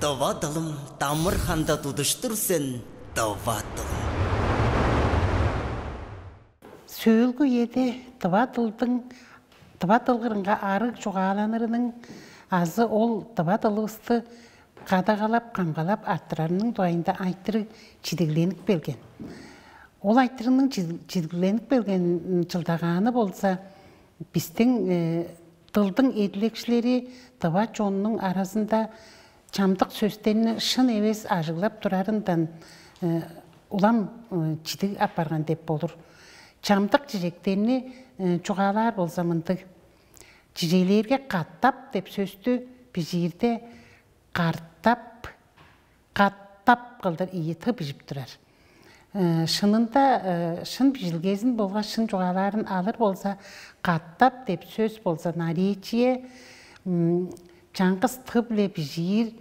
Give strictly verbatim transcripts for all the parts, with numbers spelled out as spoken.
Дова дылым, дамыр ханда тудуштур сен, дова дылым. Сөөлгү үеде дыва дылдың, дыва дыл кырынга арыг чугааланырының азы ол дыва дылывысты кадагалап, камгалап арттырарының дугайында айтырыг чидигленип келген. Ол айтырыгның чидигленип келген чылдагааны болза, бистиң дылдың эдилекчилери дыва чоннуң аразында чамдык сөстерни шын эвес ажыглап турарындан улам чидиг апарган деп болур. Чамдык чижектерни чугаалаар болза мындыг. Чижээлээрге, катап деп сөстү бижиирде, картап, каттап кылдыр ийи т бижип турар. Шынында шын бижилгезин болгаш шын чугаалаарын алыр болза, каттап деп сөс болза, наречие чаңгыс т-биле бижиир,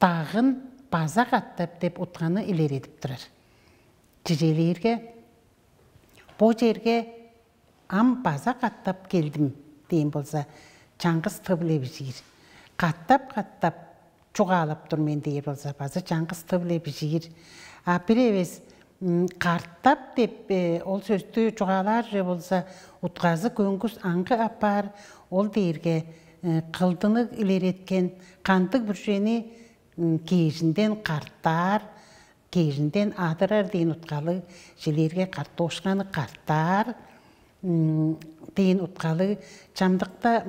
дагын база каттап деп утканы илередип турар. Чижээлээрге, бо черге ам база катап келдим дээн болза, чаңгыс т-биле бижиир. Катап-катап чугаалап тур мен дээр болза, база чаңгыс т-биле бижиир. А бир эвес картап деп ол сөстү чугаалаар же болза, утказы көңгүс аңгы апаар, ол дээрге кылдынык илереткен, кандыг бүржени кежинден картаар, кежинден адырар дээн уткалыг, жилээрге картошканы картаар дээн уткалыг. Чамдыкта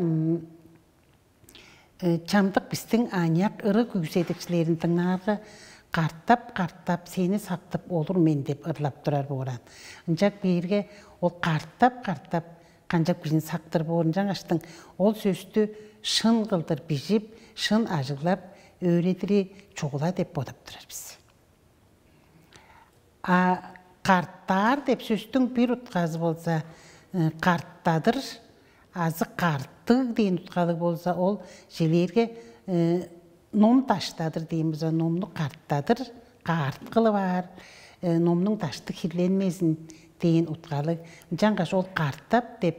чамдык бистиң аныяк ыры күүседикчилерин дыңнаарга, картап-картап сени сактып олур мен деп ырлап турар бооран. Ынчак бээрге ол картап-картап канчап кижини сактыр боор, ынчангаштың ол сөстү шын кылдыр бижип, шын ажыглап өөредири чугула деп бодап турар бис. А картаар деп сөстүң бир утказы болза, картадыр азы картыг дээн уткалыг болза, ол желээрге ном даштадыр дээн болза, номну картадыр, каарткылы баар, номнуң дашты хирленмезин дээн уткалыг. Ынчангаш ол картап деп,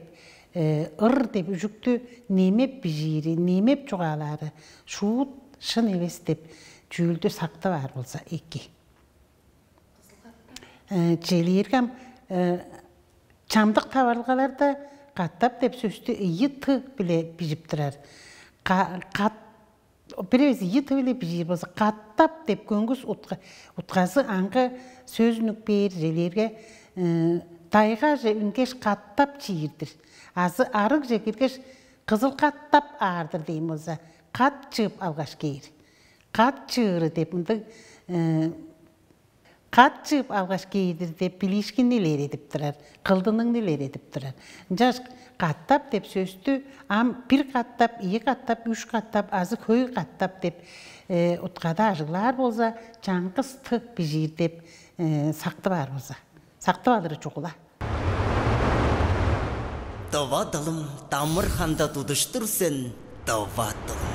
ыр деп үжүктү немеп бижиири, немеп чугаалаары шуут шын эвес деп чүүлдү сактып аар болза эки. Челииргем чамдык таварылгаларда катап деп сөстү ийи тыг биле бижип турар. Кат бирээзи ийи тыг биле бижиир болза, каттап деп көңгүс утказы аңгы сөзүнүк бээр челиирге, дайгаже үнгеш каттап чиирдир. Азы арыгже киргеш, кызыл каттап аардыр дейм болза, кат чыып алгаш кээр. Кат чыыры деп мындыг кат чыып алгаш кээр-дир деп билиишкинни илередип турар, кылдыныгны илередип турар. Ынчаш каттап деп сөстү ам бир каттап, ийи каттап, үш каттап азы хөй каттап деп уткада ажыглаар болза, чаңгыс тык бижиир деп сактып аар болза, сактып алыры чугула. Дова дылым, дамыр ханда тудуштур сен, дова дылым.